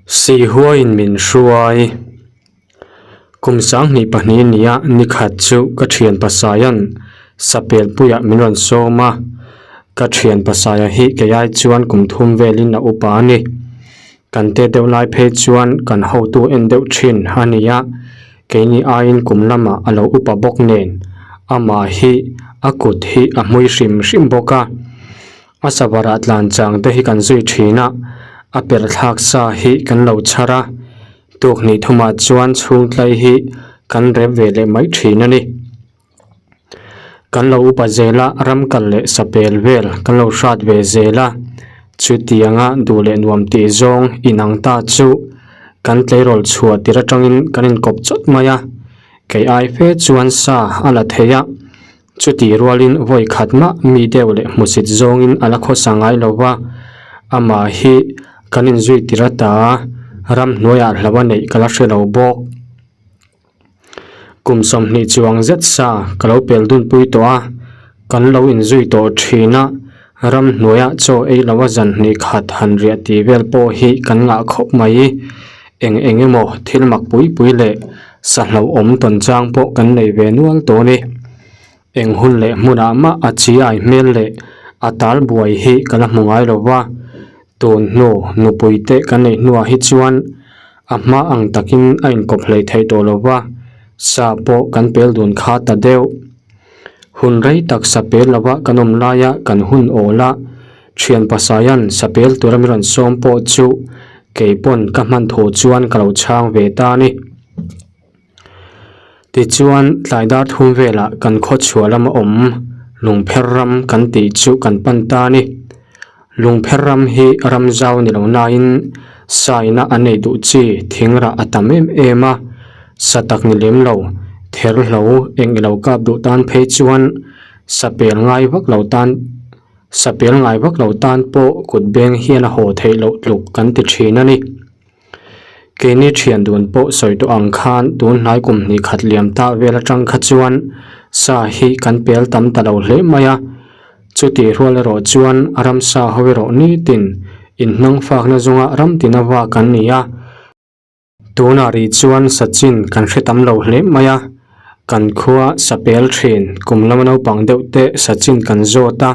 Sihuaiin min hruai. Kum 22 nia nikhat chu ka thian pasaia'n sapelpuiah min rawn sawm a. Ka thian pasaia hi kei ai chuan kum thum velin a upa a ni. Kan te deuh lai phei chuan kan hotu en deuh thin a ni a, keini aiin kum lamah a lo upa bawk nen amah hi a kut hi a hmui hrim hrim bawk a. A sabarah tlan chang te hi kan zui thin a, a perh thlak sa hi kan lo chhar a, tuk hnih thumah chuan chhungtlai hi kan rep ve leh mai thin a ni. Kan lo upa zel a, ram kal leh sapel vel kan lo hrat ve zel a, chutianga duh leh nuam tih zawng inang ta chu kan tleirawl chhuah tir atangin kan inkawp chawt mai a, kei ai fe chuan sa a la thei a. Chutih rualin vawi khat mah mi deuh leh hmusit zawngin a la khawsa ngai lo va, amah hi kan inzui tir ata ramhnuaiah hlo a neih ka la hre lo bawk. Kum 20 chuang zet sa ka lo pel dunpui tawh a, kan lo inzui tawh thin a, ramhnuaiah chaw ei lo a zan hnih khat han riah tih vel pawh hi kan ngah khawp mai. Eng eng emaw thil mak pui pui leh sa hlauhawm tawn chang pawh kan nei ve nual tawh a ni. Eng hun leh hmunah mah a chi ai hmel leh a tal buai hi ka la hmu ngai lo va, tun hnu nupui te kan neih hnuah hi chuan a hma ang takin a inkawp hlei theih tawh lo va, sa pawh kan pel dun kha ta deuh. Hun rei tak sa pel lova kan awm laia kan hun awl a, Thian Pasaia'n sapel tura mi rawn sawm pawh chu kei pawn ka hman thu chuan ka lo chhang ve ta a ni. Tichuan, tlai dar thum velah kan khaw chhuah lama awm Lungpher ram kan tih chu kan pan ta a ni. Lungpher ram hi ram zau ni lo nain saina an ei duh chi thingrah a tam em em a, sa tak ni lem lo, ther hlo eng i lo kap duh tan phei chuan sapel ngai vak lo tan Sapel ngai vak lo tan pawh kut beng hian a haw theih loh tluk kan ti thin a ni. Keini thian dun pawh sawi tawh ang khan tun hnai kum hnih khat liam ta vel atang kha chuan sa hi kan pel tam ta lo hle mai a. Chutih rual erawh chuan ramsa ho erawh nitin inhnang fakna zawnga ram tina vak an ni a. Tunah rih chuan Sachin kan hre tam lo hle mai a, kan khua Sapel thin kum lama naupang deuh te Sachin kan zawt a,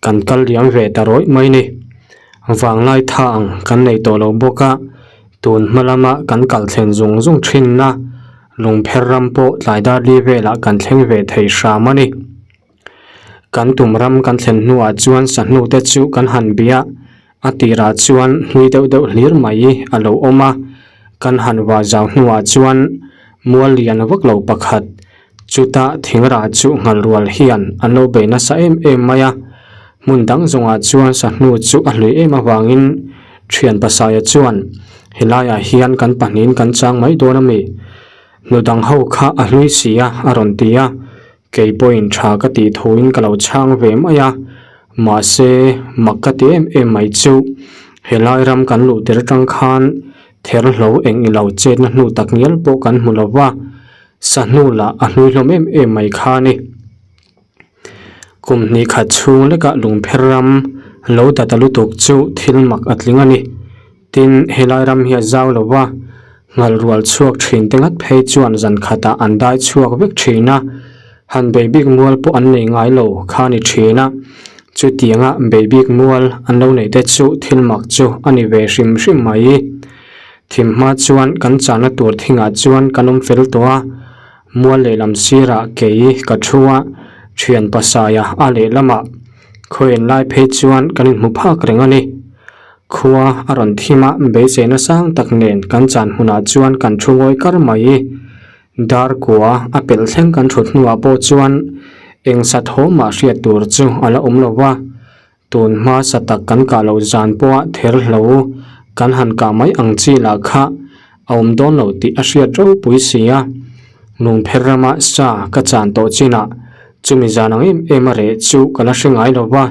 kan kal liam ve ta rawih mai ni. Vanglai tha ang kan nei tawh lo bawk a, tun hma lama kan kal thlen zung zung thin a, lungpher ram pawh tlai dar li velah kan thleng ve thei hram a ni. Kan tum ram kan thlen hnuah chuan sahnu te chu kan han bia, a tirah chuan hlui deuh deuh hlir mai a lo awm a, kan han vah zau hnuah chuan mual lian vak lo pakhat chuta thingrah chu nghal rual hian an lo bei nasa em em mai a, hmun dang zawngah chuan sahnu chu a hlui em avangin thian pasaia chuan helaiah hian kan pahnihin kan chang mai dawn a mi, hnu dang ho kha a hlui si a a rawn ti a. Kei pawhin tha ka tih thuin ka lo chhang ve mai a, mahse mak ka ti em em mai chu helai ram kan luh tir atang khan ther hlo eng i lo chetna hnu tak ngial pawh kan hmu lo va, sa hnu lah a hlui hlawm em em mai kha a ni. Kum hnih khat chhung lekah lungpher ram lo data lutuk chu thil mak a tling a ni. Tin, helai ram hi a zau lo va, nghal rual chhuak thin te ngat phei chuan zan khatah an dai chhuak vek thin a, han bei bik mual pawh an nei ngai lo kha a ni thin a. Chutianga bei bik mual an lo neih te chu thil mak chu a ni ve hrim hrim mai. Thim hma chuan kan chahna tur thingah chuan kan awm fel tawh a, mual lehlam sirah kei ka thu a, thian pasaia a lehlamah khawiin lai phei chuan kan inhmu phak reng a ni. Khua a rawn thim a, beiseina sang tak nen kan chan hmunah chuan kan thu ngawi kar mai. Dar kua a pelh thleng kan thut hnuah pawh chuan eng sa tho mah hriat tur chu a la awm lo va. Tun hma sa tak kan kah loh zan pawha ther hlo kan han kah mai ang chi lah kha a awm dawn lo tih a hriat ropui si a. Lungpher rama sa ka chan tawh chinah chumi zan ang em em a reh chu ka la hre ngai lo va.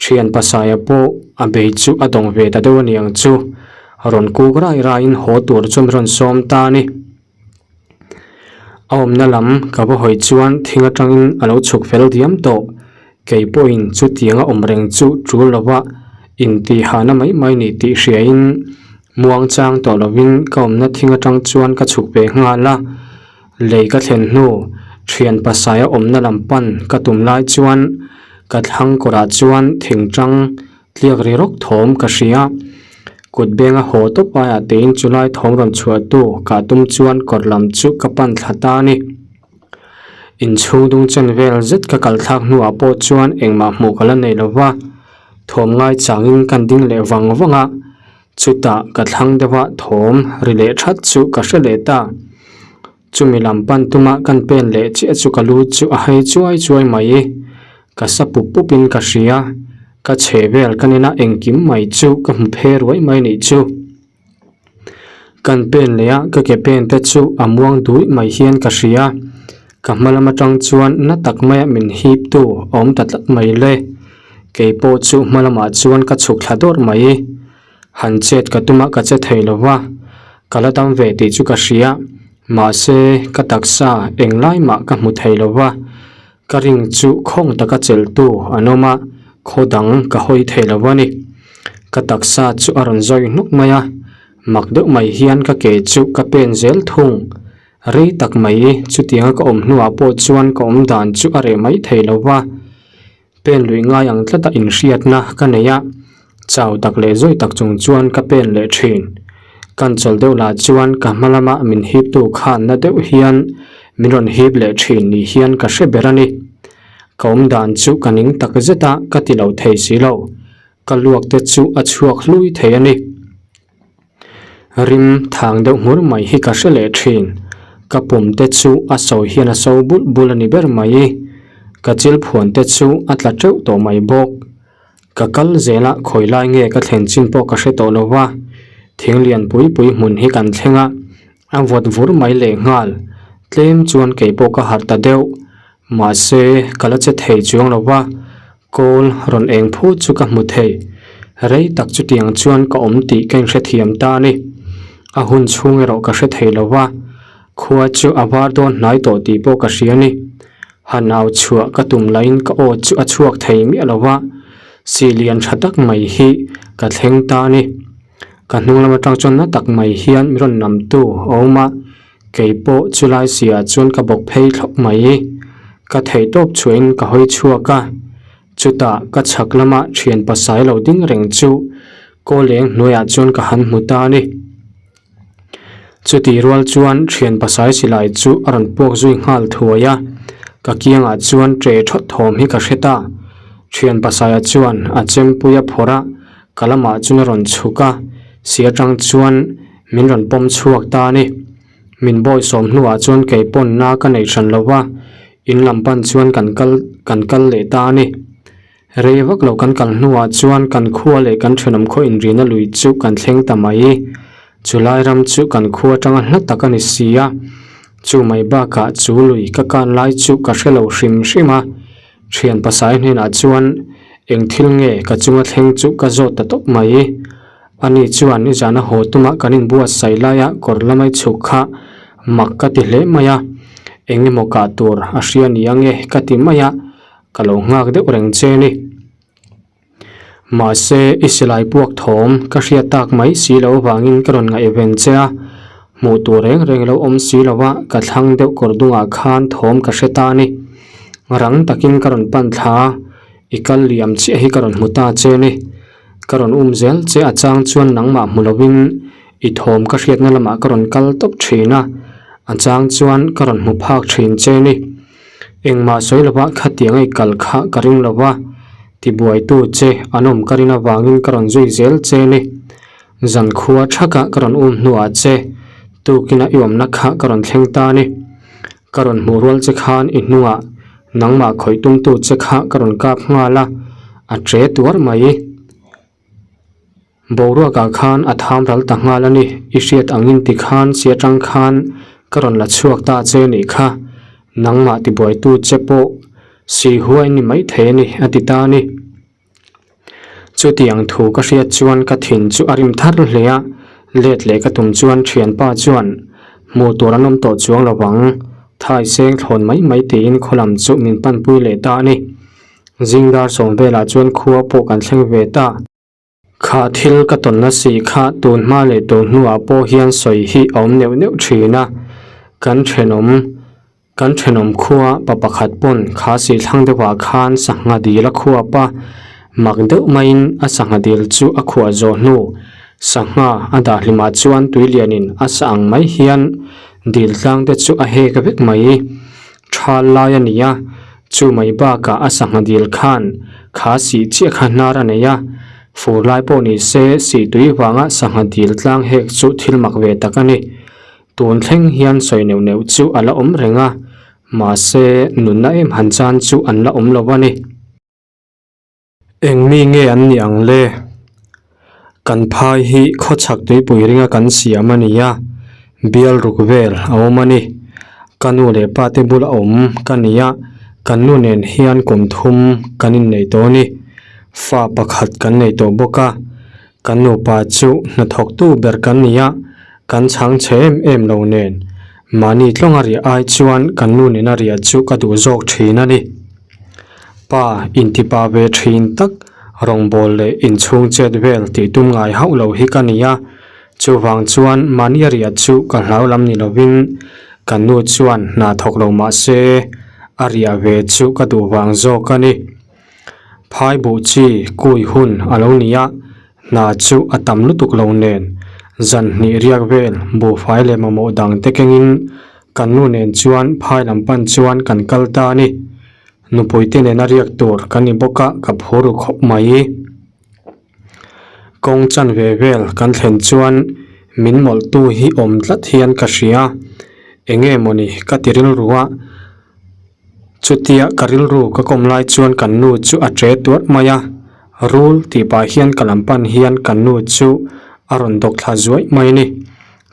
Thian pasaia pawh a bei chu a dawng ve ta deuh a ni ang chu. Rawn kuk rai raiin haw tur chu min rawn sawm ta a ni. A awmna lam ka va hawi chuan thing atangin a lo chhuk fel diam tawh. Kei pawhin chutianga awm reng chu tul lova intihhahna mai mai ni tih hriain. Muangchang tawh lovin ka awmna thing atang chuan ka chhuk ve nghal a, lei ka thlen hnu thian pasaia awmna lam pan ka tum lai chuan ka thlang kawrah chuan thingtang tliak ri rawk thawm ka hria. Kut benga haw tawp aiah tiin chulai thawm rawn chhuah tu kah tum chuan kawr lam chu ka pan thla ta a ni. Inchhung dung chen vel zet ka kal thlak hnuah pawh chuan engmah hmuh ka la nei lo va, thawm ngai changin kan ding leh vang vang a, chutah ka thlang deuh a thawm ri leh that chu ka hre leh ta. Chumi lam pan tuma kan pen leh chiah chu ka lu chu a hei chuai chuai mai. Ka sa pup pup in ka hria, ka chhe vel ka nena engkim mai chu ka hmu phe ruai mai nih chu. Kan pen leh a ka ke pen te chu a muang duih mai hian ka hria, ka hma lam atang chuan na tak maia min hip tu a awm ta tlat mai le. Kei pawh chu hma lamah chuan ka chhuk thla dawrh mai. Han chet ka tum a ka che thei lo va, ka la dam ve tih chu ka hria, mahse ka taksa englai mah ka hmu thei lo va, ka ring chu khawng taka chelh tu an awm a, khaw dang ka hawi thei lo a ni. Ka taksa chu a rawn zawi hnuk mai a, mak deuh mai hian ka ke chu ka pen zel thung. Rei tak mai chutianga ka awm hnuah pawh chuan ka awm dan chu a reh mai thei lo va. Pen luih ngai ang tlata inhriatna ka nei a, chau tak leh zawi tak chung chuan ka pen leh thin. Kan chawl deuh lah chuan ka hma lama min hiptu khan na deuh hian min rawn hip leh thin ni hian ka hre ber a ni. Ka awm dan chu ka ning tak zet a, ka ti lo thei si lo. Ka luak te chu a chhuak hlui thei a ni. Rim thang deuh hmur mai hi ka hre leh thin. Ka pum te chu a so hian a so bulh bulh a ni ber mai. Ka chil phuan te chu a tla teuh tawh mai bawk. Ka kal zel a khawi lai nge ka thlen chin pawh ka hre tawh lo va. Thing lian pui pui hmun hi kan thleng a, a vawt vur mai leh nghal. Tlem chuan kei pawh ka harh ta deuh. Mahse ka la che thei chuang lo va. Kawl rawn eng phut chu ka hmu thei. Rei tak chutiang chuan ka awm tih ka inhrethiam ta a ni. A hun chhung erawh ka hre thei lo va, khua chu a var dawn hnai tawh tih pawh ka hria a ni. Han au chhuah ka tum laiin ka aw chu a chhuak thei miah lo va, si lian tha tak mai hi ka thleng ta a ni. Ka hnung lam atang chuan na tak mai hian min rawn namtu a awm a. Kei pawh chulai siah chuan ka bawk phei thlawp mai. Ka theih tawp chhuahin ka hawi chhuak a, chutah ka chhak lama thian pasai lo ding reng chu kaw leng hnuaiah chuan ka han hmu ta a ni. Chutih rual chuan thian pasai silai chu a rawn puak zui nghal thuai a, ka kiangah chuan ṭe thawt thawm hi ka hre ta. Thian pasaia chuan a chempui a phawrh a, ka lamah chuan a rawn chhuk a, si atang chuan Min rawn pawm chhuak ta a ni. Min bawi sawm hnuah chuan kei pawn na ka nei hran lo va, in lam pan chuan kan kal kan kal leh ta a ni. Rei vak lo kan kal hnuah chuan kan khua leh kan thenawm khaw inrina lui chu kan thleng ta mai. Chulai ram chu kan khua atanga hla tak a ni si a, chu mai bakah chu lui ka kan lai chu ka hre lo hrim hrim a. Thian pasai hnenah chuan eng thil nge ka chunga thleng chu ka zawt ta tawp mai. Ani chuan nizana haw tuma kan inbuatsaih laia kawr lamai chhuk kha mak ka ti hle mai a, eng emaw kah tur a hria ni ange ka ti mai a, ka lo nghak deuh reng che ni. Mahse i silai puak thawm ka hriat tak mai si lo avangin ka rawn ngaihven che a, hmuh tur reng reng lo awm si lo va ka thlang deuh kawr dungah khan thawm ka hre ta a ni. Rang takin ka rawn pan thla a, i kal liam chiah hi ka rawn hmu ta che ni. Ka rawn um zel che a chang chuan nangmah hmu lovin i thawm ka hriatna lamah ka rawn kal tawp thin a, a chang chuan ka rawn hmu phak thin che ni. Engmah sawi lova khatiang a i kal kha ka ring lo va, tibuaitu che an awm ka rin avangin ka rawn zui zel che ni. Zankhua thaka ka rawn um hnuah che tukina i awmna kha ka rawn thleng ta ni. Ka rawn hmuh rual che khan i hnungah nangmah khawih tumtu che kha ka rawn kap nghal a, a che tuar mai. Boruakah khan a tham ral ta nghal a ni, i hriat angin ti khan si atang khan ka rawn la chhuak ta che nih kha, nangmah tibuaitu che pawh si huai ni maithei a ni a ti ta a ni. Chutiang thu ka hriat chuan ka thin chu a rim thar hle a, let leh ka tum chuan thianpa chuan hmuh tur an awm tawh chuang lo vang, thai seng thlawn mai mai tiin khaw lam chu min panpui leh ta a ni. Zingdar sawm velah chuan khua pawh kan thleng ve ta. Kha thil ka tawnna si kha tun hma leh tun hnuah pawh hian sawi hi a awm neuh neuh thin a, kan thenawm kan thenawm khua pa pakhat pawn kha si thlang deuhah khan sangha dil a khuap a, mak deuh maiin a sangha dil chu a khuah zawh hnu sangha a dah hlimah chuan tuilianin a sa ang mai hian dil tlang te chu a hek vek mai. Tha lai a ni a, chu mai bakah a sangha dil khan kha sih chiah kha hnar a nei a, fur lai pawh ni se sih tui vanga sangha dil tlang hek chu thil mak ve tak a ni. Tun thleng hian sawi neuh neuh chu a la awm reng a, mahse nunna em han chan chu an la awm lo a ni. Eng mi nge an nih ang le? Kan phai hi khawchhak tuipui ringa kan siam a ni a, bial ruk vel a awm a ni. Ka nu leh pa te bula awm ka ni a, kan nu nen hian kum thum kan innei tawh a ni. Fa pakhat kan nei tawh bawk a, kan nupa chu hnathawktu ber kan ni a, kan chhang chhe em em lo nen. Mahni tlawnga riah ai chuan kan nu nena riah chu ka duh zawk thin a ni. Pa intipa ve thin tak rawngbâwl leh inchhung chet vel tih tum ngai hauh lo hi ka ni a, chuvang chuan mahni riah chu ka hlau lam ni lovin ka nu chuan hna thawk lo mah se a riah ve chu ka duh vang zawk a ni. Phai buh chi kui hun a lo ni a, hna chu a tam lutuk lo nen zan hnih riak vel buhfai leh mamawh dang te kengin Kan nu nen chuan phai lam pan chuan kan kal ta a ni. Nupui te nena riak tur kan ni bawk a, ka phur ru khawp mai. Kawng chan ve vel kan thlen chuan min mawlhtu hi awm tlat hian ka hria. Enge mawni ka ti rilru a. Chutia ka rilru ka kawm lai chuan kan nu chu a che tuarh mai a, rul tih pah hian ka lam pan hian kan nu chu a rawn dawk thla zuaih mai a ni.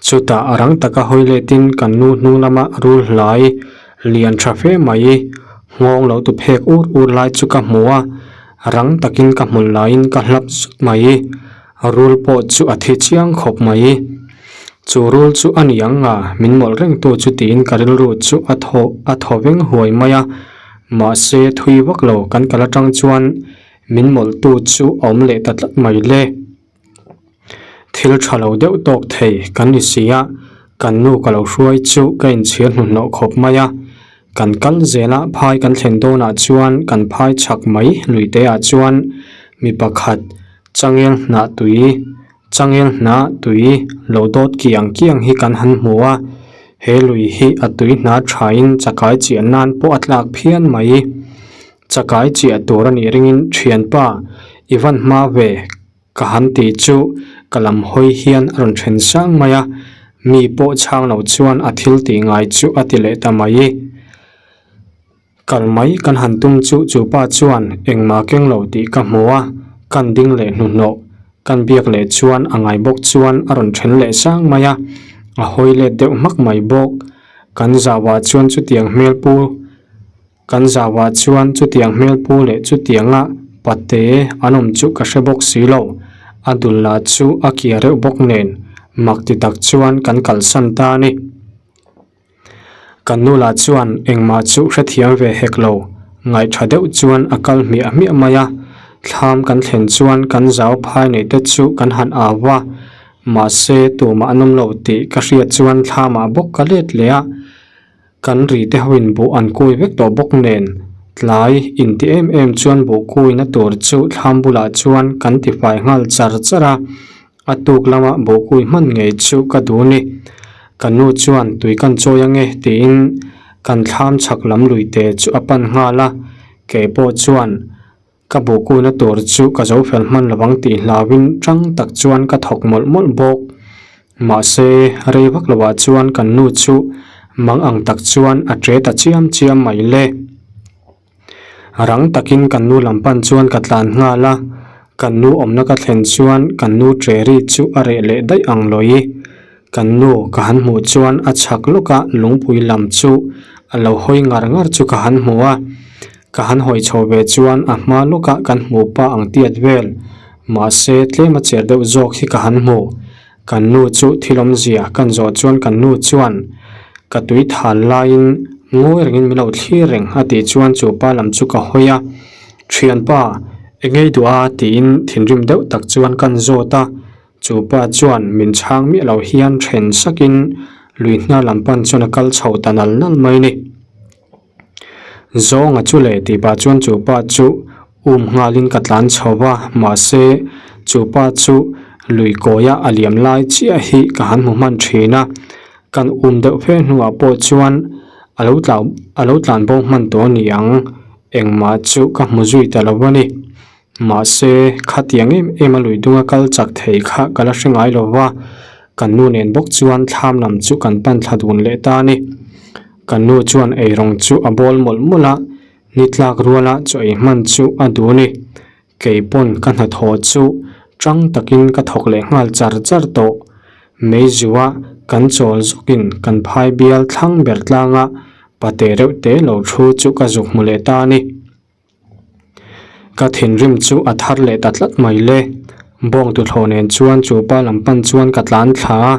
Chutah a rang taka hawi letin kan nu hnung lama rul hlai lian tha fe mai nghawng lo tu phek ur ur lai chu ka hmu a, rang takin ka hmul laiin ka hlap zut mai. Rul pawh chu a thi chiang khawp mai. Chu rul chu a ni ang nga, min mawlh reng tu chu tiin ka rilru chu a thaw a thaw veng huai mai a. Mahse thui vak lo kan kal atang chuan min mawlh tu chu a awm leh ta tlat mai le. Thil tha lo deuh tawk thei kan ni si a, kan nu ka lo hruai chu ka inchhir hnuhnawh khawp mai a. Kan kal zel a, phai kan thlen dawnah chuan kan phai chhak mai luite ah chuan mi pakhat changel hnah tui changel hnah tui lo dawt kiang kiang hi kan han hmu a, he lui hi a tui hna thain chakai chiah nan pawh a tlak phian mai. Chakai chiah tur a nih ringin thianpa i van hma ve. Ka han tih chu ka lam hawi hian a rawn then sang mai a, mi pawh chhang lo chuan a thil tih ngai chu a ti leh ta mai. Kal mai kan han tum chu chu pa chuan engmah keng lo tih ka hmu a, kan ding leh hnuhnawh kan biak leh chuan a ngai bawk chuan a rawn then leh sang mai a, a hawi let deuh hmak mai bawk. Kan zauah chuan chutiang hmel pu. Kan zauah chuan chutiang hmelpu leh chutianga pate an awm chu ka hre bawk si lo. A dul lah chu a kia reuh bawk nen mak ti tak chuan kan kalsan ta a ni. Kan nu lah chuan engmah chu hrethiam ve hek lo, ngaihtha deuh chuan a kal hmiah hmiah mai a. Thlam kan thlen chuan kan zau phai nei te chu kan han au a, mahse tumah an awm lo tih ka hriat chuan thlamah bawk ka let leh a. Kan ri te hoin buh an kui vek tawh bawk nen tlai inti em em chuan buh kuina tur chu thlam bulah chuan kan ti fai nghal char char a, a tuk lama buh kui hman ngei chu ka duh ni. Ka nu chuan tui kan chawi ange tiin kan thlam chhak lam lui te chu a pan nghal a, kei pawh chuan ka buh kuina tur chu ka zo fel hman lovang tih hlauhin tang tak chuan ka thawk mawlh mawlh bawk. Mahse, rei vak lovah chuan kan nu chu mang ang tak chuan a che ta chiam chiam mai le. Rang takin kan nu lam pan chuan ka tlan nghal a, kan nu awmna ka thlen chuan kan nu che ri chu a reh leh daih ang lawi. Kan nu ka han hmuh chuan a chhak lawka lungpui lam chu a lo hawi ngar ngar chu ka han hmu a, ka han hawi chho ve chuan a hma lawkah kan hmuh pa ang tiat vel mahse tlem a cher deuh zawk hi ka han hmu. Kan nu chu thil awmzia kan zawh chuan kan nu chuan ka tui thal laiin ngawi rengin min lo thlir reng a tih chuan chu pa lam chu ka hawi a, Thianpa. Engei duh a? tiin thinrim deuh tak chuan kan zawt a. Chu pa chuan min chhang miah lo hian then sakin lui hna lam pan chuan a kal chho ta nal nal mai ni. Zawnga chu leh tih pah chuan chu pa chu um nghalin ka tlan chho va, mahse chu pa chu lui kawia a liam lai chiah hi ka han hmu hman thin a. Kan um deuh fe hnuah pawh chuan a lo tlau a lo tlan bo hman tawh a ni ang, engmah chu ka hmu zui ta lo a ni. Mahse khatiang em em a lui dunga kal chak thei kha ka la hre ngai lo va, kan nu nen bawk chuan thlam lam chu kan pan thla dun leh ta a ni. Kan nu chuan eirawng chu a bawl mawlh mawlh a, ni tlak ruala chaw ei hman chu a duh a ni. Kei pawn ka hnathawh chu tang takin ka thawk leh nghal char char tawh. Meizua kan chawl zawkin kan phai bial thlang ber tlanga pate reuh te lo thu chu ka zuk hmu leh ta a ni. Ka thinrim chu a thar leh ta tlat mai le. Bawng tuthlawh nen chuan chu pa lam pan chuan ka tlan thla a,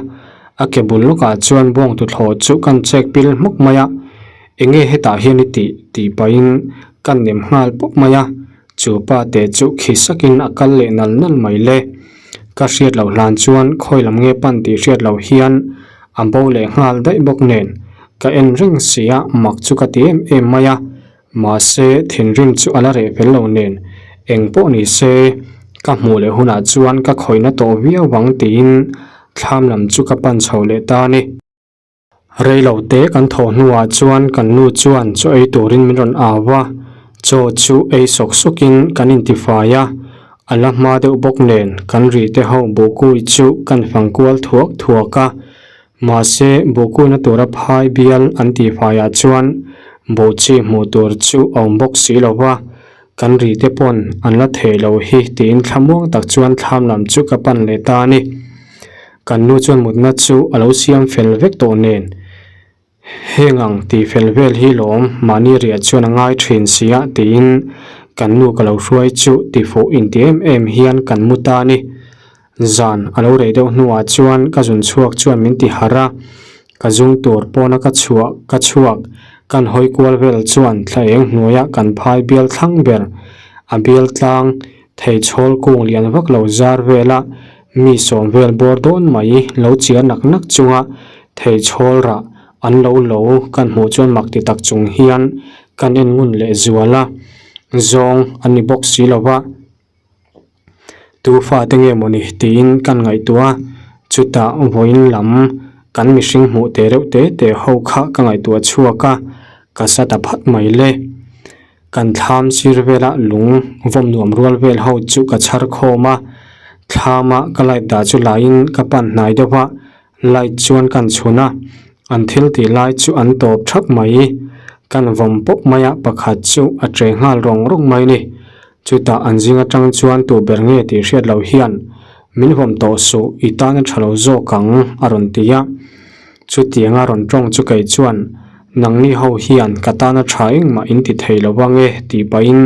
a ke bul lawkah chuan bawng tuthlawh chu kan chek pil hmawk mai a. Enge hetah hian i tih? tih pahin ka nem nghal pawp mai a. Chu pa te chu khi sakin a kal leh nal nal mai le. Ka hriat loh hlan chuan khawi lam nge pan tih hriat loh hian a bo leh nghal daih bawk nen ka en reng si a, mak chu ka ti em em mai a. Mahse thinrim chu a la reh fel lo nen eng pawh ni se ka hmuh leh hunah chuan ka khawihna tawh viau vang tiin thlam lam chu ka pan chho leh ta a ni. Rei lo te kan thawh hnuah chuan kan nu chuan chaw ei turin min rawn au a, chaw chu ei sawk sawkin kan intifai a, a la hma deuh bawk nen kan ri te ho buhkui chu kan fang kual thuak thuak a, mahse buhkuina tura phai bial an tihfaiah chuan buh chi hmuh tur chu a awm bawk si lo va, kan ri te pawn an la thei lo hi tiin thlamuang tak chuan thlam lam chu ka pan leh ta a ni. Kan nu chuan mutna chu a lo siam fel vek tawh nen, Heng ang tih fel vel hi lawm mahni riah chuan a ngai thin si a tiin kan nu ka lo hruai chu tifuh inti em em hian kan mu ta a ni. Zan a lo rei deuh hnuah chuan ka zun chhuak chuan min ti harh a, ka zung tur pawna ka chhuah ka chhuak kan hawi kual vel chuan thla eng hnuaia kan phai bial thlang ber a bial tlang thei chhawl kung lian vak lo zar vela Mi sawm vel bawr dawn mai lo chiar nak nak chunga thei chhawl rah an lo lo kan hmuh chuan mak ti tak chung hian kan en ngun leh zual a, zawng an ni bawk si lo va, tu fate nge mawni tiin kan ngaihtuah a, chutah vawiin lam kan mihring hmuh te reuh te te ho kha ka ngaihtuah chhuak a, ka sa ta phat mai le. Kan thlam sir vela lung vawm nuam rual vel ho chu ka chhar khawm a, thlama ka light dah chu laiin ka pan hnai deuh a, light chuan kan chhun a, an thil tih lai chu an tawp thap mai. Kan vawm pawp mai a, pakhat chu a che nghal rawng rawng mai ni. Chutah an zing atang chuan tu ber nge tih hriat loh hian, Min vawm tawh suh, i tan a tha lo zawk ang, a rawn ti a. Chutianga rawn tawng chu kei chuan, Nangni ho hian ka tana tha engmah in ti thei lo ange tih pahin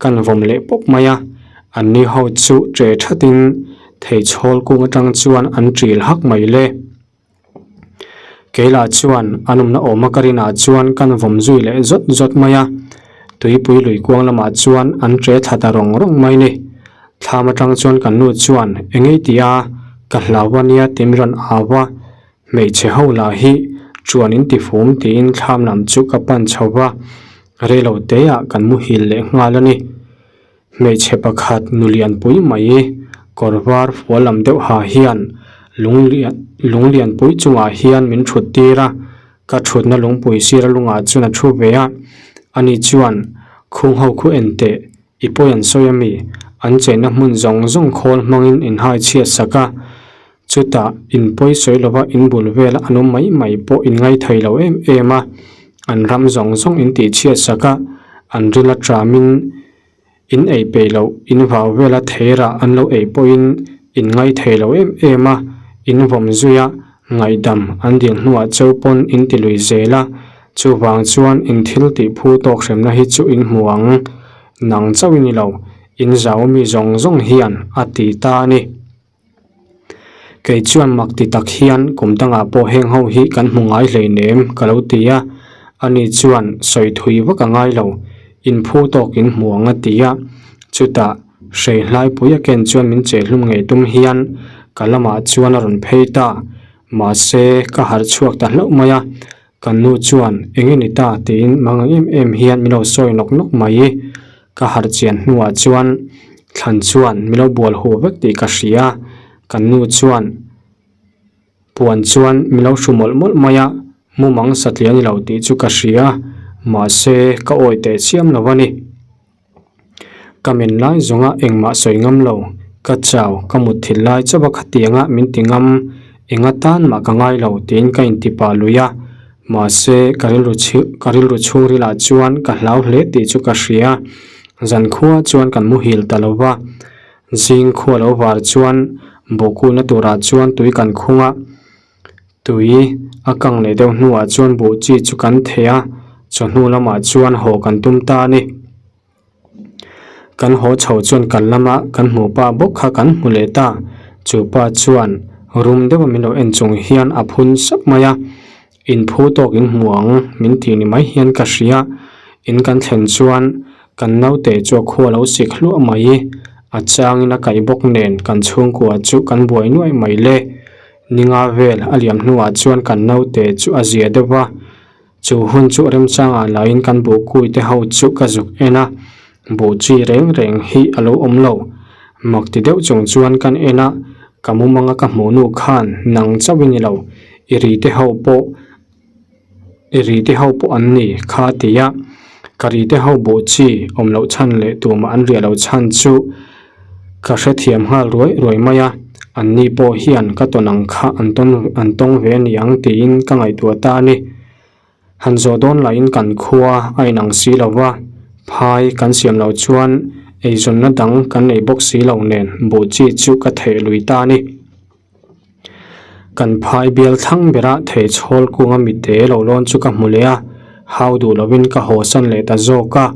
kan vawm leh pawp mai a, anni ho chu che thatin theichhawl kung atang chuan an ṭil hak mai le. Keilah chuan an awmna awma ka rinah chuan kan vawm zui leh zawt zawt mai a, tuipui lui kuang lamah chuan an ṭe thla ta rawng rawng mai ni. Thlam atang chuan kan nu chuan engei tia ka hlau ania ti min rawn au a, Hmeichhe ho lah hi chuan in tifum tiin thlam lam chu ka pan chho va, reilo teah kan muhil leh nghal a ni. Hmeichhe pakhat nu lianpui mai kawr var fual lam deuh ha hian lung lianpui chungah hian min thut tir a, ka thutna lungpui sira lungah chuan a thu ve a, ani chuan khung ho khu en teh I pawi an sawi ami? An chenna hmun zawng zawng khawl hmangin in hai chhiat sak a, chutah in pawi sawi lova in bul vela an awm mai mai pawh in ngai thei lo em em a, an ram zawng zawng in tih chhiat sak a, an ril aṭamin in ei peih loh, in vau vela theirah an lo ei pawhin in ngai thei lo em em a, in vawm zui a, ngaihdam an dil hnuah cheu pawn in ti lui zel a, chuvang chuan in thil tih phu tawk hremna hi chu in hmu ang. Nang chauh i ni lo, in zau mi zawng zawng hian a ti ta a ni. Kei chuan mak ti tak hian kum dangah pawh heng ho hi kan hmu ngai hleinem ka lo ti a, ani chuan sawi thui vak a ngai lo, in phu tawk in hmu ang a ti a. Chutah hrei hlaipui a ken chuan min cheh hlum ngei tum hian ka lamah chuan a rawn phei ta. Mahse, ka harh chhuak ta hlauh mai a, kan nu chuan eng nge ni ta tiin mangang em em hian min lo sawi nawk nawk mai. Ka harh chian hnuah chuan thlan chuan min lo bual huh vek tih ka hria, kan nu chuan. Puan chuan min lo hru mawlh mawlh mai a, mumang satliah a ni lo tih chu ka hria, mahse ka awi teh chiam lo a ni. Ka men lai zawnga engmah sawi ngam lo, ka chau, ka mut thil lai chauh a khatianga min ti ngam, enga tan mah ka ngai lo tiin ka inti pah lui a, mahse ka rilru ka rilru chhungrilah chuan ka hlau hle tih chu ka hria, zankhua chuan kan muhil ta lo va. Zing khua lo var chuan buhkuhna turah chuan tui kan khung a, tui a kang leh deuh hnuah chuan buh chi chu kan theh a, chawhnu lamah chuan haw kan tum ta a ni. Kan haw chho chuan kan lama kan hmuh pa bawk kha kan hmu leh ta, chu pa chuan rum deuha min lo en chung hian a phun sap mai a, In phu tawk in hmu ang min tih ni mai hian ka hria. In kan thlen chuan kan naute chu a khua lo sik hluah mai. A changin a kaih bawk nen kan chhungkua chu kan buai nuaih mai le. Ninga vel a liam hnuah chuan kan naute chu a zia deuh va. Chu hun chu remchangah lahin kan buhkui te ho chu ka zuk en a. Buh chi reng reng hi a lo awm lo. Mak ti deuh chung chuan kan en a, ka mumanga ka hmuh nu khan nang chauh i ni lo, i ri te ho pawh i ri te ho pawh an ni kha a ti a. Ka ri te ho buh chi awm loh chhan leh tumah an riah loh chhan chu ka hrethiam nghal ruai ruai mai a, anni pawh hian ka tawn ang kha an tawn an tawng ve a ni ang tiin ka ngaihtuah ta a ni. Han zawh dawn lahin kan khua a inang si lo va, phai kan siam loh chuan eizawnna dang kan nei bawk si lo nen buh chi chu ka theih lui ta a ni. Kan phai bial thlang bera thei chhawl kunga mite lo lawn chu ka hmu leh a, hau duh lovin ka hawsan leh ta zawk a,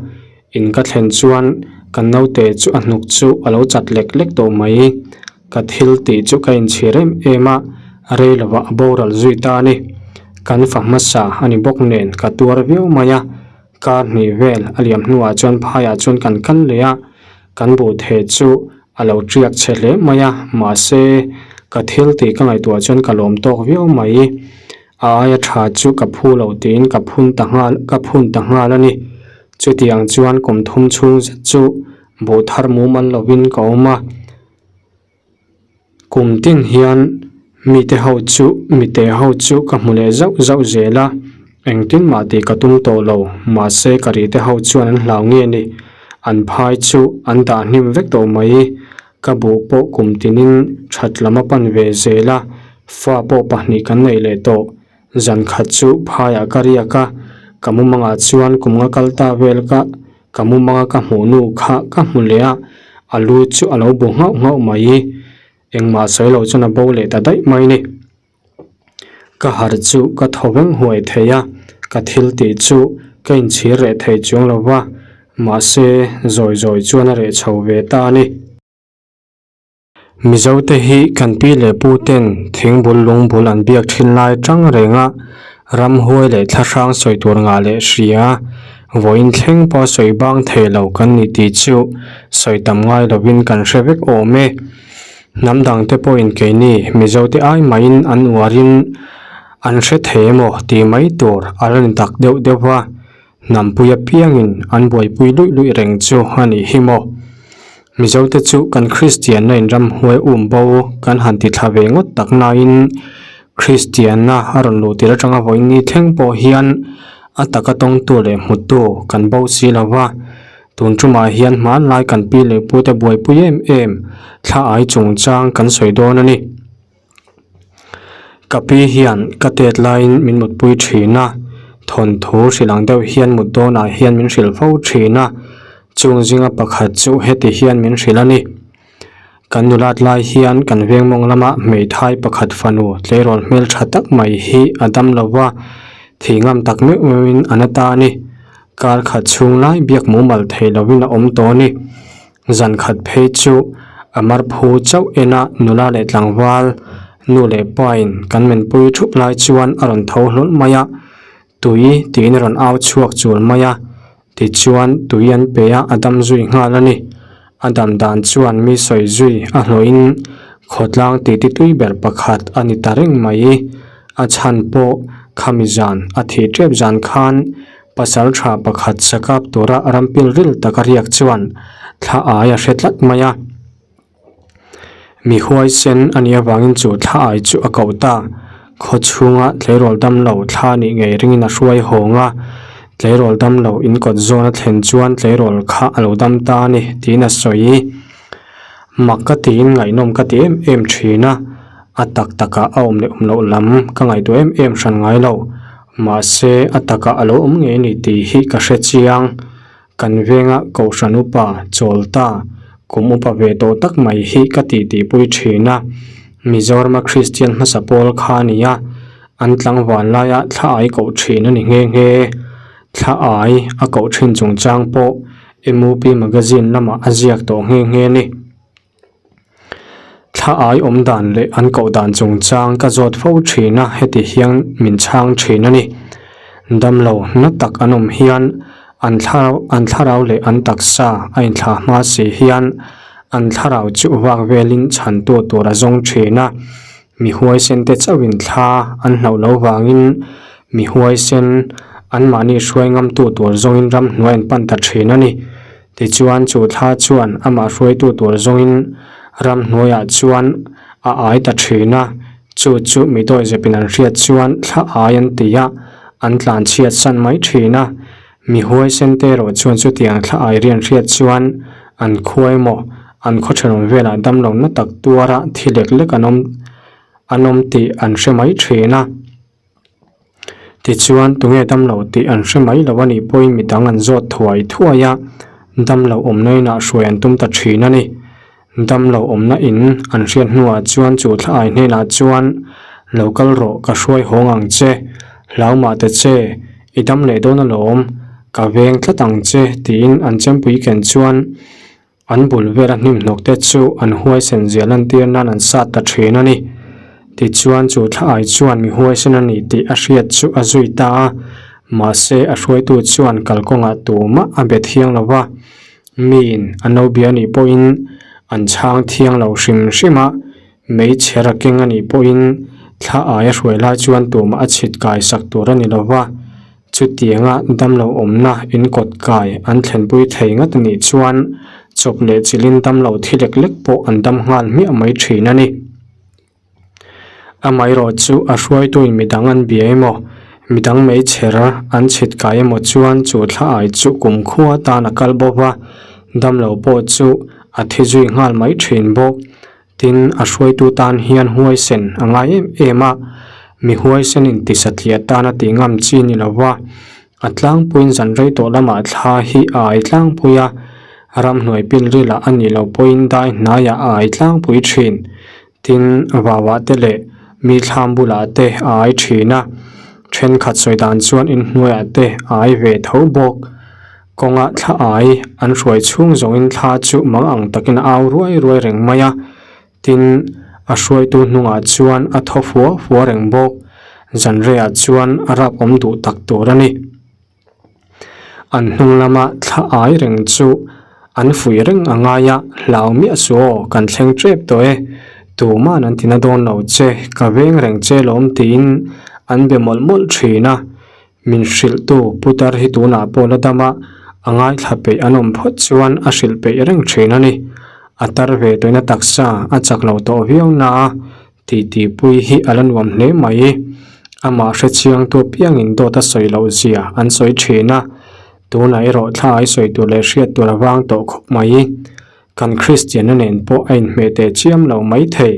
in ka thlen chuan kan naute chu a hnuk chu a lo chat lek lek tawh mai. Ka thil tih chu ka inchhir em em a, rei lovah a boral zui ta a ni. Kan fa hmasa a ni bawk nen ka tuar viau mai a, kar hnih vel a liam hnuah chuan phaiah chuan kan kal leh a, kan buh theh chu a lo tiak chhe hle mai a, mahse ka thil tih ka ngaihtuah chuan ka lawm tawk viau mai. A aia tha chu ka phu lo tiin ka phun ta nghal ka phun ta nghal a ni. Chutiang chuan kum thum chhung zet chu buh thar mumal lovin ka awm a. Kum tin hian mite ho chu mite ho chu ka hmu leh zauh zauh zel a, engtin mah tih ka tum tawh lo, mahse ka ri te ho chuan an hlau nge ni, an phai chu an dah hnim vek tawh mai, ka buh pawh kum tinin that lam a pan ve zel a, fa pawh pahnih kan neih leh tawh. Zan khat chu phaiah ka riak a, ka mumangah chuan kum nga kal ta vel ka ka mumanga ka hmuh nu kha ka hmu leh a, a lu chu a lo bu nghauh nghauh mai. Engmah sawi lo chuan a bo leh ta daih mai ni. Ka harh chu ka thaw veng huai thei a, ka thil tih chu ka inchhir reh thei chuang lo va, mahse zawi zawi chuan a reh chho ve ta a ni. Mizote hi kan pi leh pu ten thingbul lungbul an biak thin lai tang reng a, ramhuai leh thlahrang sawi tur ngah leh hria, vawiin thleng pawh sawi bang thei lo kan ni tih chu sawi tam ngai lovin kan hre vek awm e. Hnam dangte pawhin keini Mizote ai mahin an uarin an hre thei emaw tih mai tur a la ni tak deuh deuh va. Hnampui apiangin an buaipui luih luih reng chu a nih hi maw? Mizote chu kan Kristianna in ramhuai um bo kan han ti thla ve ngawt tak nain Kristianna a rawn luh tir atanga vawiin thleng pawh hian a taka tawngtu leh hmutu kan bo si lo va, tun tumah hian hmanlai kan pi leh pute buaipui em em thla ai chungchang kan sawi dawn a ni. Ka pi hian ka tet laiin min mutpui thin a, thawnthu hrilh ang deuh hian mut dawnah hian min hrilh fo thin a, chung zinga pakhat chu heti hian min hrilh a ni. Kan nulat lai hian kan veng mawng lama hmeithai pakhat fanu tleirawl hmeltha tak mai hi a dam lo va, thih ngam tak meuh meuhin a na ta a ni. Kar khat chhung lai biak mumal thei lovin a awm tawh a ni. Zan khat phei chu a mar phu chauh en a nula leh tlangval nu leh pain kan menpui thup lai chuan a rawn tho hlawl mai a, tui tiin a rawn au chhuak chul mai a, tichuan tui an pe a, a dam zui nghal a ni. A dam dan chuan mi sawi zui a hlawhin khawtlang titi tui ber pakhat a ni ta reng mai. A chhan pawh khami zan a thih tep zan khan pasal tha pakhat sakap tura rampil ril taka riak chuan thla ai a hre tlat mai a. Mi huaisen a nih avangin chu thla ai chu a koh ta. Khaw chhunga tleirawl damlo thla nih ngei ringin a hruai hawng a, tleirawl damlo in kawt zawn a thlen chuan tleirawl kha a lo dam ta a ni tiin a sawi. Mak ka tiin ngaihnawm ka ti em em thin a, a tak takah a awm leh awm loh lam ka ngaihtuah em em hran ngai lo. Mahse a takah a lo awm ngei a ni tih hi ka hre chiang. Kan venga Kohhran upa Chawlta kum upa ve tawh tak mai hi ka tih tihpui thin a, Mizorama Kristian hmasa pawl kha a ni a, an tlangval laia thla ai koh thin a ni nghe nghe. Thla ai a koh thin chungchang pawh MUP magazine lamah a ziak tawh nghe nghe a ni. Thla ai awm dan leh an koh dan chungchang ka zawt fo thin a, heti hian min chhang thin a ni. Damlo na tak an awm hian an thlarau an thlarau leh an taksa a inthlah hma si hian an thlarau chu vak velin chhantu tur a zawng thin a, mi huaisen te chauhin thla an hlauh lo vangin mi huaisen anmahni hruai ngamtu tur zawngin ramhnuai an pan ta thin a ni. Tichuan chu thla chuan amah hruaitu tur zawngin ramhnuaiah chuan a ai ta thin a, chu chu mi dawihzepin an hriat chuan thla ai an ti a, an tlan chhiat san mai thin a. Mi huaisen te erawh chuan chutiang thla ai rian hriat chuan an khua emaw an khaw thenawm velah damlo na tak tuara thi lek lek an awm an awm tih an hre mai thin a. Tichuan, tunge damlo tih an hre mai lo a nih pawhin midang an zawt thuai thuai a, damlo awmna inah hruai an tum ta thin a ni. Damlo awmna in an hriat hnuah chuan chu thla ai hnenah chuan, Lo kal rawh, ka hruai hawng ang che, hlau mah ta che, i dam leh dawn alawm, ka veng tlat ang che tiin an chempui ken chuan An bul vela hnimhnawk te chu an huaisen zia lantir nan an sat ta thin a ni. Tichuan chu thla ai chuan mi huaisen a ni tih a hriat chu a zui ta a, mahse a hruaitu chuan kalkawngah tumah a be thiang lo va, miin a no bia nih pawhin an chhang thiang lo hrim hrim a, meichher a keng a nih pawhin thla ai a hruai lai chuan tumah a chhit kai sak tur a ni lo va. Chutianga damlo awmna in kawt kai an thlenpui thei ngat a nih chuan chawp leh chilhin damlo thi lek lek pawh an dam nghal hmiah mai thin a ni. Amaherawh chu a hruaituin midang an bia emaw, midang meichher an chhit kai emaw chuan chu thla ai chu kumkhua atan a kal bawk a, damlo pawh chu a thi zui nghal mai thin bawk. Tin, a hruaitu tan hian huaisen a ngai em em a, mi huaisen in tisatliah tan a tih ngam chi ni lo va, a tlangpuiin zan rei tawh lamah thla hi a ai tlangpui a, ramhnuai pilrilah a nih loh pawhin dai hnaiah a ai tlangpui thin. Tin, vauah te leh mi thlam bulah te a ai thin a, thenkhat sawi dan chuan inhnuaiah te a ai ve tho bawk. Kawnga thla ai an hruai chhung zawngin thla chu mang ang takin a au ruai ruai reng mai a, tin, a hruaitu hnungah chuan a thaw fua fua reng bawk. Zanreiah chuan a rap awm duh tak tur a ni. An hnung lama thla ai reng chu an fuih reng a ngai a, hlau miah suh aw, kan thleng tep tawh e, tuman an tina dawn lo che, ka veng reng che lawm tiin an be mawlh mawlh thin a. Min hrilhtu putar hi tunah pawh la dam a, a ngaithla peih an awm phawt chuan a hrilh peih reng thin a ni. A tar ve tawhina taksa a chak lo tawh viau na a, titipui hi a la nuam hle mai. Amah hrechiangtu apiangin dawt a sawi loh zia an sawi thin a, tunah erawh thla ai sawi tur leh hriat tur a vang tawh khawp mai. Kan Kristianna nen pawh a inhmeh teh chiam lo mai thei.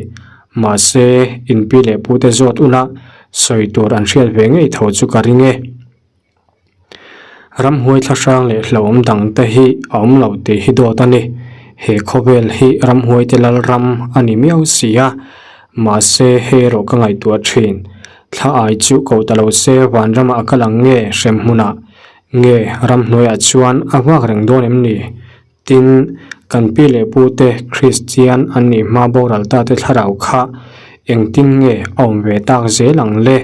Mahse, in pi leh pute zawt ula sawi tur an hriat ve ngei tho chu ka ring e. Ramhuai thlahrang leh hlauhawm dang te hi a awm lo tih hi dawt a ni. He khawvel hi ramhuaite lalram a ni miau si a. Mahse, hei erawh ka ngaihtuah thin. Thla ai chu ko ta lo se vanramah a kal ang nge hremhmunah nge ramhnuaiah chuan a vak reng dawn em ni? Tin, kan pi leh pute Kristian an nih hma boral tate thlarau kha engtin nge a awm ve tak zel ang le?